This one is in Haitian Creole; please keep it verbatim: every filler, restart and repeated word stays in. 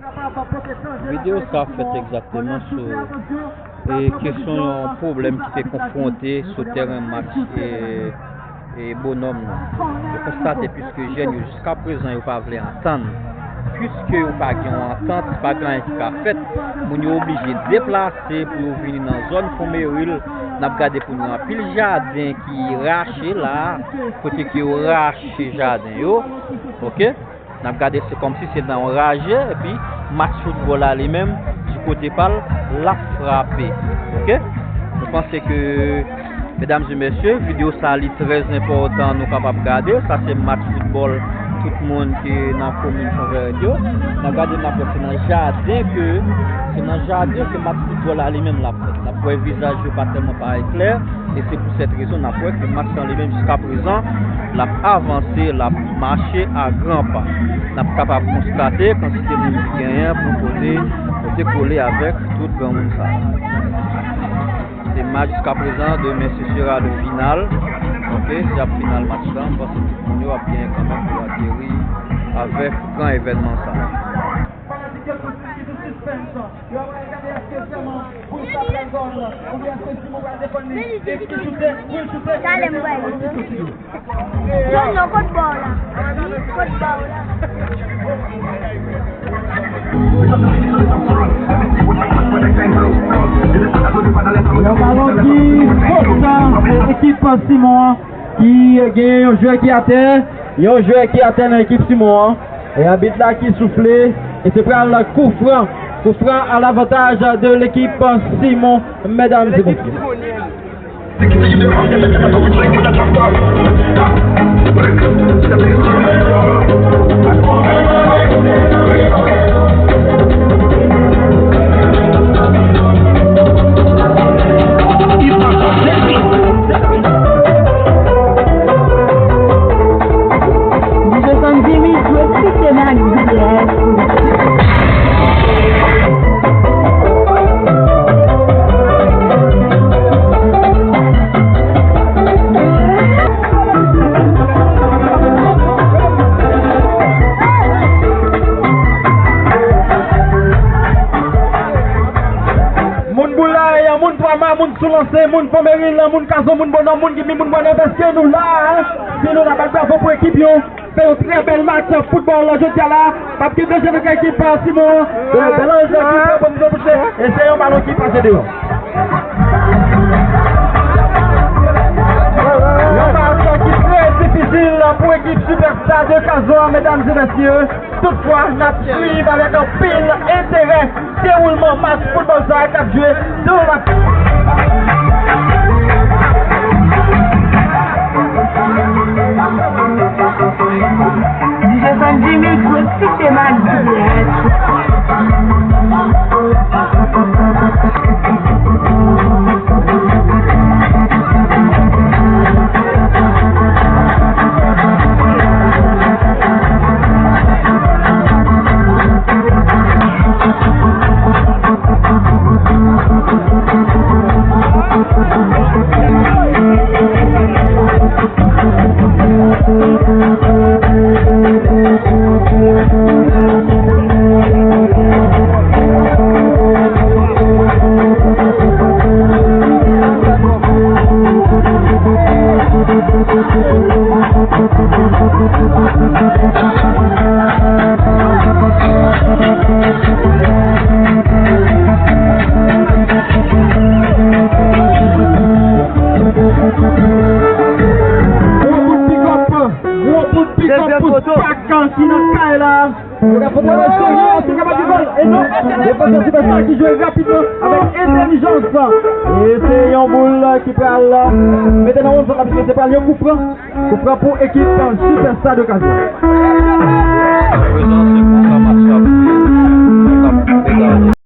Videyo sa fèt egzakteman sou, e, kesyon yon pwoblèm ki te konfwonte sou tèren match, e, e, Bonòm nan. Yo konstate, piske jèn yo jiska prezan yo pa vle antann, piske yo pa gen yon antant, pa gen anyen ki ka fèt, moun yo oblije deplase pou yo vini nan zòn Fon Meril. N ap gade pou nou anpil jaden ki rache la, kote ke yo rache jaden yo, oke? N ap gade, se kòmsi se nan yon raje, epi match foutbòl la li menm, di kote pa l, l ap frape. Oke? Nou panse ke, medam e mesye, videyo sa li trè enpòtan, nou kapab gade. Sa se match foutbòl tout moun ki nan komin Fonvèrèt yo. N ap gade, n ap wè se nan jaden ke, se nan jaden ke match foutbòl la li menm l ap fèt. N ap wè vizaj yo pa tèlman parèt klè. E se pou sèt rezon n ap wè ke match lan li menm jiska prezan, l ap avanse, l ap mache a gran pa. N ap kapab konstate kantite moun ki genyen pou pote, pote kole avèk tout granmoun sa yo. Se match jiska prezan, demen se sera le final. Oke, se ap final match lan, m panse tout moun yo ap genyen kanmenm pou yo ateri avèk gran evènman sa. Fanatik yo tout ki sou sispens. Yo ap gade èske vrèman Bulls ap pran gòl oubyen èske Simon pral defann li. Epi ki choute, pou l choute. Talè m wè li. Yo, yo, kot bò w la? Kot bò w la? Yon balon ki sot nan ekip Simon an. Ki genyen yon jwè ki atè, yon jwè ki atè nan ekip Simon an. E abit la ki soufle, e se pral koufran. Koufran a lavantaj de lekip Simon, medam e mesye. Moun Boulay, moun Twa Ma, moun Sou Lanse, moun Fon Meril, moun Kazon, moun Bonòm, moun Gimi, moun Bwè Nèf, èske nou la? Si nou la, bat bravo pou ekip yo. Fè yon trè bèl match foutbòl jodi a la. P ap gen danje nan ekip Simon. Bèl jwè ki pran pozisyon pou se. E se yon balon ki pase deyò. Yon match ki trè difisil pou ekip Superstar de Kazwa, medam e mesye. Toutfwa, n ap swiv avèk anpil enterè dewoulman match foutbòl sa a k ap jwe sou la. D J Sandy Mix, Cité Malibu. Gwo bout big up, gwo bout big up pou Spak ki nan kay la. Yo ka foto yo serye, yo kapab di gòl. E non, defansè Sipèsta ki jwe rapidman avèk entèlijans. E se yon boul ki pral mete nan wonn zòn la, piske se pral yon koufran. Koufran pou ekip Sipèsta de Kazwa. Prezan, se konsa match la pou fini.